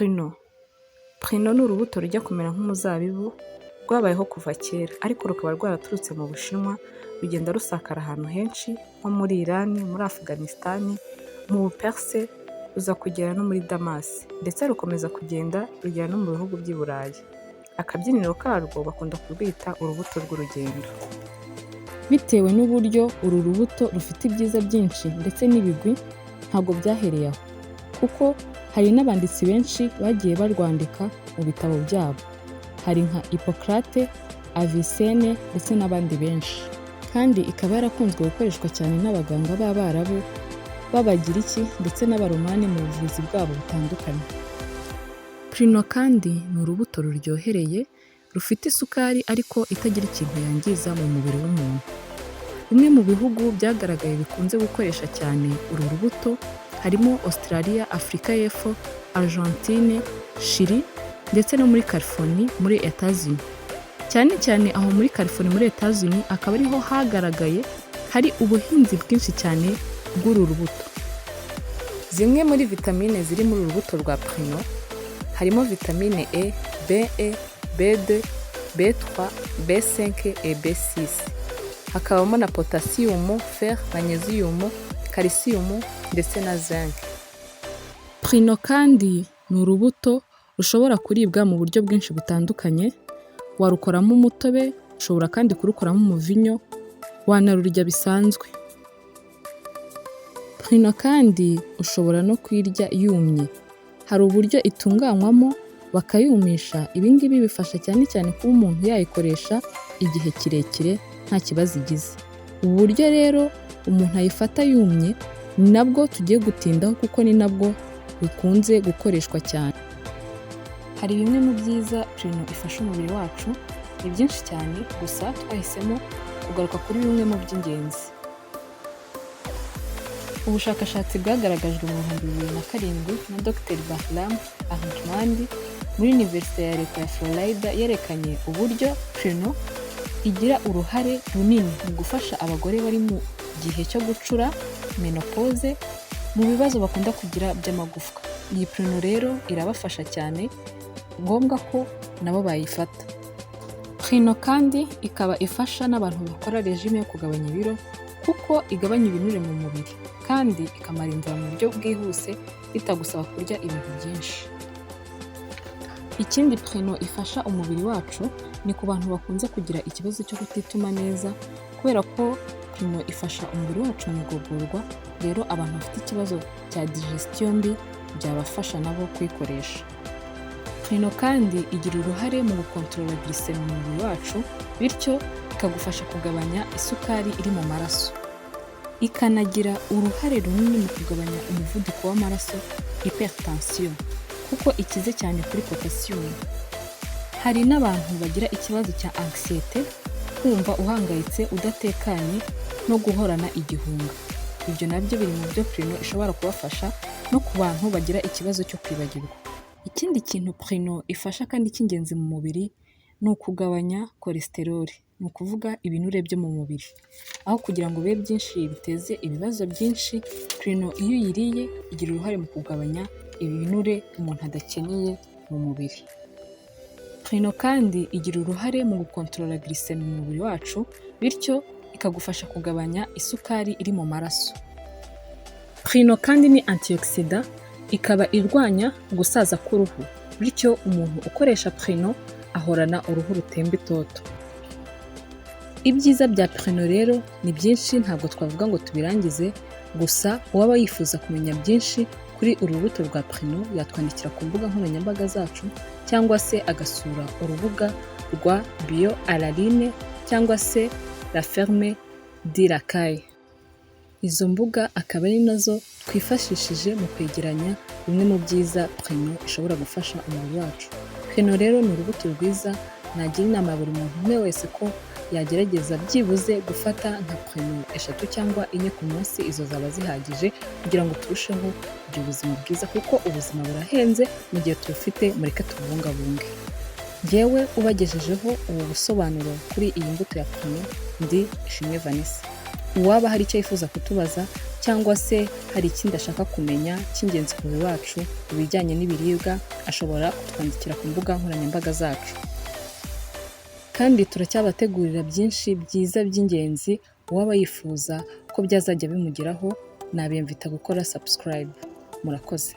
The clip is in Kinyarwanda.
Pruneau. Pruneau ni urubuto rujya kumera nk'umuzabibu, rwabayeho kuva kera ariko rukaba rwaraturutse mu Bushinwa, rugenda rusakara ahantu henshi nko muri Iran, muri Afghanistan, mu Buperse, ruza kugera no muri Damas ndetse rukomeza kugenda rugera no mu bihugu by'i Burayi. Akabyiniro karwo bakunda kurwita urubuto rw'urugendo. Bitewe n'uburyo uru rubuto rufite ibyiza byinshi ndetse n'ibigwi, ntabwo byahereye aho kuko hari n'abanditsi benshi bagiye barwandika mu bitabo byabo. Hari nka Hippocrate, Avicenne ndetse n'abandi benshi. Kandi ikaba yarakunzwe gukoreshwa cyane n'abaganga b'Abarabu, b'Abagiriki ndetse n'Abaromani mu buvuzi bwabo butandukanye. Pruneau kandi ni urubuto ruryohereye, rufite isukari ariko itagira ikintu yangiza mu mubiri w'umuntu. Bimwe mu bihugu byagaragaye bikunze gukoresha cyane uru rubuto harimo Australia, Afurika y'Epfo, Argentine, Chili ndetse no muri Californie muri Etats-Unis. Cyane cyane aho muri Californie muri Etats-Unis akaba ariho hagaragaye hari ubuhinzi bwinshi cyane bw'uru rubuto. Zimwe muri vitamine ziri muri uru rubuto rwa pruneau harimo vitamine E, B1, B2, B3, B5 et B6. Hakabamo na potasiyumu, fer, magnésium, calcium ndetse na zinc. Pruneau kandi ni urubuto rushobora kuribwa mu buryo bwinshi butandukanye, warukoramo umutobe, ushobora kandi kurukoramo umuvinyo, wanarurya bisanzwe. Pruneau kandi ushobora no kuyirya yumye. Hari uburyo itunganywamo bakayumisha, ibi ngibi bifasha cyane cyane kuba umuntu yayikoresha igihe kirekire nta kibazo igize. Ubu buryo rero umuntu ayifata yumye ni nabwo tugiye gutindaho kuko ni nabwo bukunze gukoreshwa cyane. Hari bimwe mu byiza pruneau ifasha umubiri wacu, ni byinshi cyane, gusa twahisemo kugaruka kuri bimwe mu by'ingenzi. Ubushakashatsi bwagaragajwe mu 2007 na Dr Bahram Arjomandi muri Universite ya Leta ya Florida yerekanye uburyo pruneau igira uruhare runini mu gufasha abagore bari mu gihe cyo gucura, menopause, mu bibazo bakunda kugira by'amagufwa. Iyi pruneau rero irabafasha cyane, ngombwa ko nabo bayifata. Pruneau kandi ikaba ifasha n'abantu bakora régime yo kugabanya ibiro kuko igabanya ibinure mu mubiri kandi ikamara inzara mu buryo bwihuse bitagusaba kurya ibintu byinshi. Ikindi pruneau ifasha umubiri wacu ni ku bantu bakunze kugira ikibazo cyo kutituma neza, kubera ko pruneau ifasha umubiri wacu mu igogorwa, rero abantu bafite ikibazo cya digestion mbi byabafasha nabo kuyikoresha. Pruneau kandi igira uruhare mu gukontorora glycémie mu mubiri wacu, bityo ikagufasha kugabanya isukari iri mu maraso. Ikanagira uruhare runini mu kugabanya umuvuduko w'amaraso, hypertension, kuko ikize cyane kuri potasiyumu. Hari n'abantu bagira ikibazo cya anxiété, kumva uhangayitse, udatekanye no guhorana igihunga. Ibyo nabyo biri mu byo pruneau ishobora kubafasha, no ku bantu bagira ikibazo cyo kwibagirwa. Ikindi kintu pruneau ifasha kandi cy'ingenzi mu mubiri ni ukugabanya cholesterol, ni ukuvuga ibinure byo mu mubiri. Aho kugira ngo bibe byinshi biteze ibibazo byinshi, pruneau iyo uyiriye igira uruhare mu kugabanya ibinure umuntu adakeneye mu mubiri. Pruneau kandi igira uruhare mu gukontorora glycémie mu mubiri wacu, bityo ikagufasha kugabanya isukari iri mu maraso. Pruneau kandi ni antioxydant, ikaba irwanya gusaza k'uruhu, bityo umuntu ukoresha pruneau ahorana uruhu rutemba itoto. Ibyiza bya pruneau rero ni byinshi, ntabwo twavuga ngo tubirangize, gusa uwaba yifuza kumenya byinshi kuri uru rubuto rwa pruneau yatwandikira ku mbuga nkoranyambaga zacu cyangwa se agasura urubuga rwa Bio Alaline cyangwa se La Ferme de la Caille. Izo mbuga akaba ari nazo twifashishije mu kwegeranya bimwe mu byiza pruneau ishobora gufasha umubiri wacu. Pruneau rero ni urubuto rwiza, nagira inama ya buri muntu umwe wese ko yagerageza byibuze gufata nka pruneau eshatu cyangwa enye ku munsi, izo zaba zihagije kugira ngo turusheho kugira ubuzima bwiza, kuko ubuzima burahenze, mu gihe tubufite mureke tububungabunge. Njyewe ubagejejeho ubu busobanuro kuri iyi mbuto ya pruneau ndi Ishimwe Vanessa. Uwaba hari icyo yifuza kutubaza cyangwa se hari ikindi ashaka kumenya cy'ingenzi ku mubiri wacu mu bijyanye n'ibiribwa, ashobora kutwandikira ku mbuga nkoranyambaga zacu. Kandi turacyabategurira byinshi byiza by'ingenzi. Uwaba yifuza ko byazajya bimugeraho, nabemvita gukora subscribe. Murakoze.